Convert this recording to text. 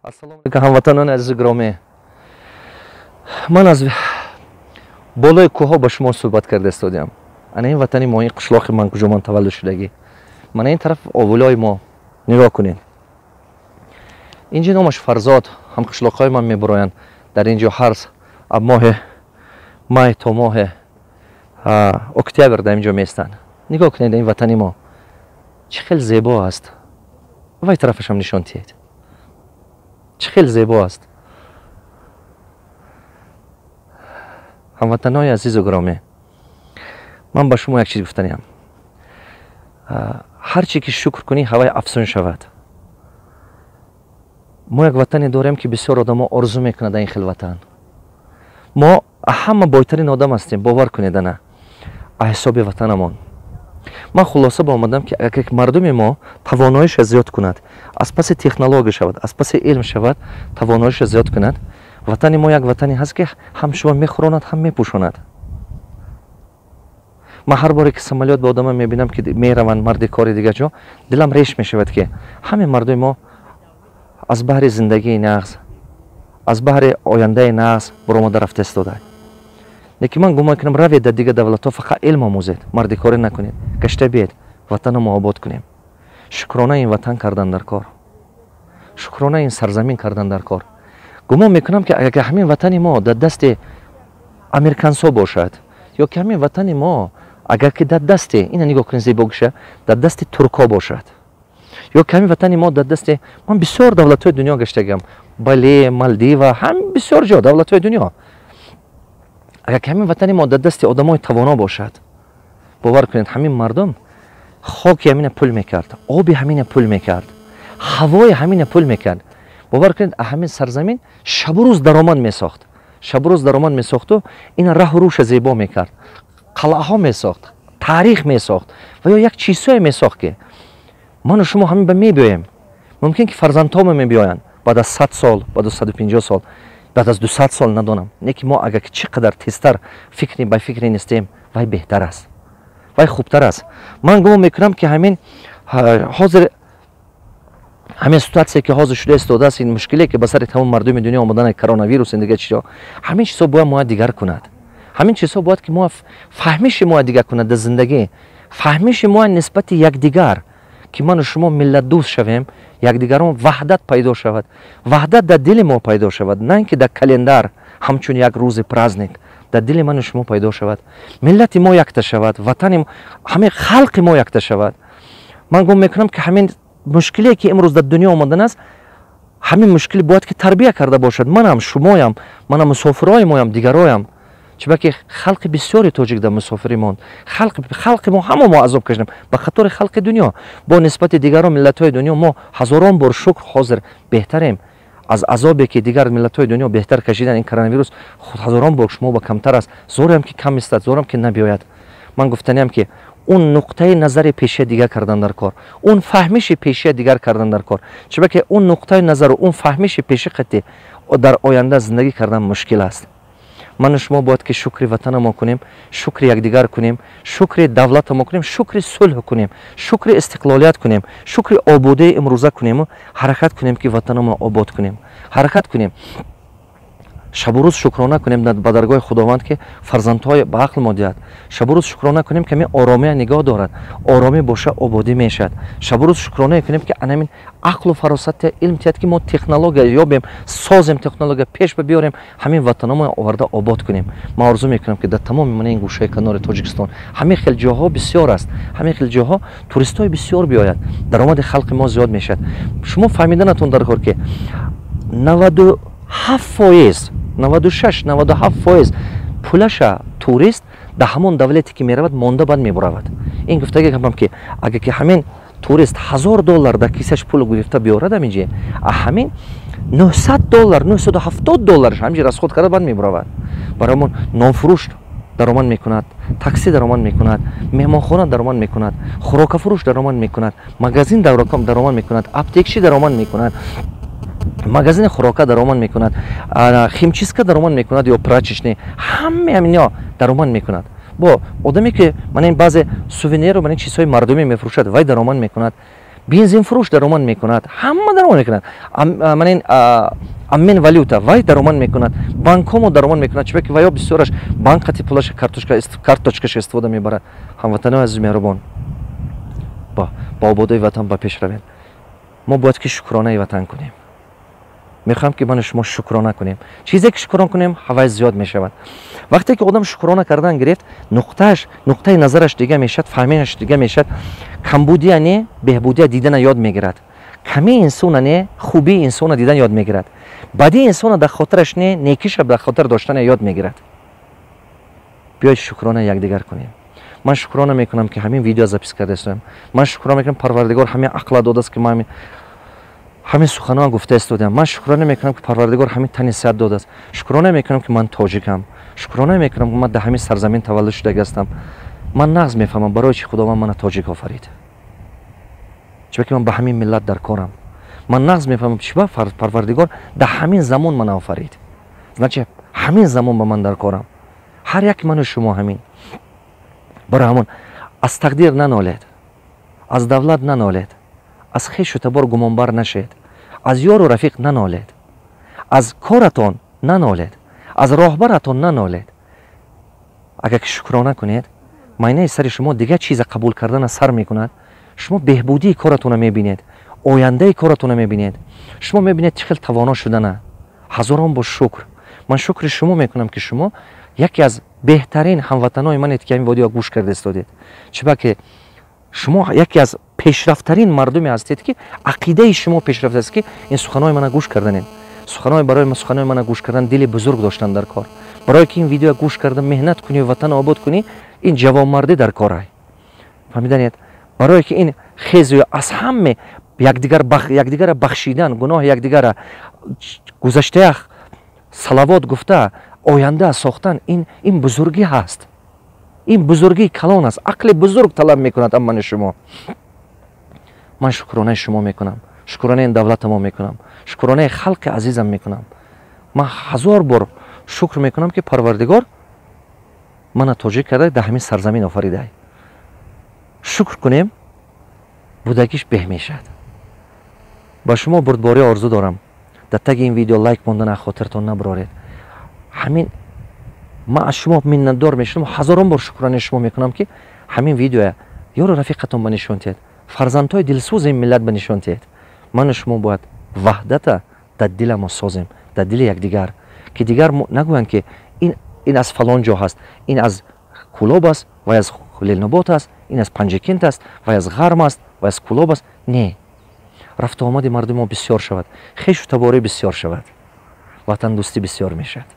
Ассалому алайкум, ҳамватанони азизу гиромӣ. Ман аз болои кӯҳҳо ба шумо суҳбат карда истодиам. Ана ин ватани мо, ин қишлоқи ман, куҷо ман таваллуд шудагӣ. Мана ин тараф овулои мо. Нигоҳ кунед. Инҷо номаш Фарзод, ҳам қишлоқҳои ман мебуроянд. Дар ин ҷо ҳар моҳи май то моҳи октябр дар ин ҷо меистанд. Нигоҳ кунед, ин ватани мо чӣ хел зебо аст. Вай тарафашам нишон диҳед. Чӣ хел зебо аст. Ҳамватанои азизу гиромӣ, ман ба шумо як чиз гуфтаниям. Ҳар чӣ ки шукр кунӣ, ҳавай афзун шавад. Мо як ватане дорем, ки бисёр одамо орзу мекунад ин хел ватан. Мо ҳама бойтарин одам ҳастем, бовар кунед, ана ҳисоби ватанамон. Ман хулоса ба омадам, ки агар мардуми мо тавоноиша зиёд кунад, аз паси технология шавад, аз паси илм шавад, тавоноиша зиёд кунад, ватани мо як ватане ҳаст, ки ҳам шумо мехӯронад, ҳам мепӯшонад. Ман ҳар боре ки самолёт ба одама мебинам, ки мераванд марди кори дигар ҷо, дилам реш мешавад, ки ҳамин мардуми мо аз баҳри зиндагии нағз, аз баҳри ояндаи нағз баромада рафта истода. Лекин ман гумон кунам, равед дар дигар давлатҳо, фақат илм омӯзед, мардикорӣ накунед, гашта биед, ватанамо обод кунем. Шукрона ин ватан кардан дар кор, шукрона ин сарзамин кардан дар кор. Гумон мекунам, ки агар ҳамин ватани мо дар дасти американсо бошад, ё ки ҳамин ватани мо агар ки дар дасти, ина нигоҳ кунед, зебогиша, дар дасти туркҳо бошад, ё ки ҳамин ватани мо дар дасти, ман бисёр давлатҳои дунё гаштагам, Бали, Малдива, ҳам бисёр ҷо давлатҳои дунё, агар ки ҳамин ватани мо дар дасти одамои тавоно бошад, бовар кунед, ҳамин мардум хоки ҳамина пул мекард, оби ҳамина пул мекард, ҳавои ҳамина пул мекард. Бовар кунед, ҳамин сарзамин шабу рӯз даромад месохт, шабу рӯз даромад месохту ина раҳу рӯша зебо мекард, қалъаҳо месохт, таърих месохт ва ё як чизҳое месохт, ки ману шумо ҳамин ба мебиёем. Мумкин ки фарзандҳомо мебиёянд баъд аз 100 сол, баъд аз 150 сол, баъд аз 200 сол, надонам. Не ки мо агар ки чӣ қадар тезтар фикри ба фикре нестем, вай беҳтар аст, вай хубтар аст. Ман гумон мекунам, ки ҳамин ҳозир, ҳамин ситуация, ки ҳозир шуда истодааст, ин мушкиле, ки ба сари тамоми мардуми дунё омадан, коронавирус, ин дигар чизҳо, ҳамин чизҳо бояд моя дигар кунад. Ҳамин чизҳо бояд ки мо фаҳмиши моя дигар кунад дар зиндагӣ, фаҳмиши моя нисбати якдигар, ки ману шумо миллатдӯст шавем, якдигарон ваҳдат пайдо шавад, ваҳдат дар дили мо пайдо шавад, на ин ки дар календар ҳамчун як рӯзи праздник, дар дили ману шумо пайдо шавад, миллати мо якта шавад, ватани ҳамин халқи мо якта шавад. Ман гумон мекунам, ки ҳамин мушкиле, ки имрӯз дар дунё омадан аст, ҳамин мушкил бояд ки тарбия карда бошад манам, шумоям, манам, мусофирои моям, дигароям. Чунки халқи бисёри тоҷик дар мусофирӣ монд. Халқи мо ҳама мо азоб кашидем ба қатори халқи дунё. Бо нисбати дигарон миллатҳои дунё мо ҳазорон бор, шукр, ҳозир беҳтарем. Аз азобе, ки дигар миллатҳои дунё беҳтар кашидан, ин коронавирус ҳазорон бор шумо ба камтар аст. Зорам, ки кам истад, зорам, ки набиёяд. Ман гуфтаниам, ки он нуқтаи назари пешия дигар кардан дар кор, он фаҳмиши пешия дигар кардан дар кор. Чунки он нуқтаи назару он фаҳмиши пеши қатӣ дар оянда зиндагӣ кардан мушкил аст. Ману шумо бояд ки шукри ватанамо кунем, шукри якдигар кунем, шукри давлатамо кунем, шукри сулҳ кунем, шукри истиқлолият кунем, шукри ободии имрӯза кунему ҳаракат кунем, ки ватанамо обод кунем, ҳаракат кунем, шабу рӯз шукрона кунем ба даргоҳи Худованд, ки фарзандҳои ба ақл мо диҳад. Шабу рӯз шукрона кунем, ки ҳамин оромия нигоҳ дорад. Оромӣ боша, ободӣ мешавад. Шабу рӯз шукрона кунем, ки анамин ақлу фаросат, илм тиҳад, ки мо технология ёбем, созем, технология пеш ба биёрем, ҳамин ватаномо оварда обод кунем. Ман орзу мекунам, ки дар тамоми мана ин гӯшаи канори Тоҷикистон ҳамин хел ҷоҳо бисёр аст, ҳамин хел ҷоҳо туристҳои бисёр биёяд, даромади халқи мо зиёд мешавад. Шумо фаҳмиданатон дар кор, ки 97%, 96, 97% пулаша турист дар ҳамон давлате, ки меравад, монда, баъд мебуравад. Ин гуфтаги гапам, ки агар ки ҳамин турист 1000 доллар дар кисаш пул гирифта биёрад, ҳаминҷи ҳамин 900 доллар, 970 долларш ҳаминҷи расход карда, баъд мебуравад. Барои мо нонфурӯш даромад мекунад, такси даромад мекунад, меҳмонхона даромад мекунад, хӯрокафурӯш даромад мекунад, магазин даромад мекунад, аптекчи даромад мекунад, магазини хӯрока даромад мекунад, химчистка даромад мекунад ё прачечный, ҳамаи ҳамино даромад мекунад. Бо одаме, ки мана ин баъзе сувениру мана ин чизҳои мардумӣ мефурӯшад, вай даромад мекунад. Бензинфурӯш даромад мекунад, ҳама даромад мекунад. Манин обмен валюта вай даромад мекунад, банкҳомо даромад мекунад, чунки ваё бисёраш банк қати пулаша карточкаша истифода мебарад. Ҳамватанои азиз, меҳрубон, ба ободои ватан ба пеш равем. Мо бояд ки шукронаи ватан кунем. Мехоҳам, ки ману шумо шукрона кунем. Чизе ки шукрон кунем, ҳавай зиёд мешавад. Вақте ки одам шукрона кардан гирифт, нуқтааш, нуқтаи назараш дига мешавад, фаҳмиаш дига мешавад. Камбудия не, беҳбудия дидана ёд мегирад. Камии инсона не, хубии инсона дидан ёд мегирад. Бадии инсона дар хотираш не, некиша дар хотир доштана ёд мегирад. Биёед, шукрона якдигар кунем. Ман шукрона мекунам, ки ҳамин видео запись карда истодам. Ман шукрона мекунам, Парвардигор ҳамин ақла додааст, ки ман ҳамин суханҳоа гуфта истодам. Ман шукрона мекунам, ки Парвардигор ҳамин тани сиҳат додааст. Шукрона мекунам, ки ман тоҷикам. Шукрона мекунам, ки ман дар ҳамин сарзамин таваллуд шудагӣ ҳастам. Ман нағз мефаҳмам, барои чи Худованд мана тоҷик офарид, чунки ман ба ҳамин миллат дар корам. Ман нағз мефаҳмам, чи ба Парвардигор дар ҳамин замон мана офарид, значит, ҳамин замон ба ман дар корам. Ҳар як ману шумо ҳамин. Барои ҳамон аз тақдир нанолед, аз давлат нанолед, аз хешу табор гумонбар нашед, аз ёру рафиқ нанолед, аз коратон нанолед, аз роҳбаратон нанолед. Агар ки шукрона кунед, майнаи сари шумо дигар чиза қабул кардана сар мекунад. Шумо беҳбудии коратонро мебинед, ояндаи коратонро мебинед. Шумо мебинед, чӣ хел тавоно шудана. Ҳазорон бор шукр. Ман шукри шумо мекунам, ки шумо яке аз беҳтарин ҳамватанои манед, ки ҳамин видео гӯш карда истодед, чунки шумо яке аз пешрафтарин мардуме ҳастед, ки ақидаи шумо пешрафта аст, ки ин суханои мана гӯш карданед. Суханои барои суханои мана гӯш кардан дили бузург доштан дар кор. Барое ки ин видео гӯш карда, меҳнат кунӣ, ватан обод кунӣ, ин ҷавонмардӣ дар корай, фаҳмиданед? Барое ки ин хезу аз ҳаме якдигара бахшидан, гуноҳи якдигара гузаштая салавот гуфта, оянда сохтан, ин бузургӣ ҳаст, ин бузургии калон аст, ақли бузург талаб мекунад. Аммани шумо, ман шукронаи шумо мекунам, шукронаи давлатамо мекунам, шукронаи халқи азизам мекунам. Ман ҳазор бор шукр мекунам, ки Парвардигор мана тоҷик карда, дар ҳамин сарзамин офаридай. Шукр кунем, будагиш беҳ мешавад. Ба шумо бурдборӣ орзу дорам. Дар таги ин видео лайк мондан хотиртон набароред. Ҳамин ман аз шумо миннатдор мешавам. Ҳазорон бор шукронаи шумо мекунам, ки ҳамин видеоя ёру рафиқатон ба нишон диҳед, фарзандҳои дилсӯзи ин миллат ба нишон диҳед. Ману шумо бояд ваҳдата дар диламо созем, дар дили якдигар, ки дигар нагӯянд, ки ин аз фалон ҷо ҳаст, ин аз Кӯлоб аст, вай аз Ленинобод аст, ин аз Панҷакент аст, вай аз Ғарм аст, вай аз Кӯлоб аст. Не, рафту омади мардуми мо бисёр шавад, хешу таборӣ бисёр шавад, ватандӯстӣ бисёр мешавад.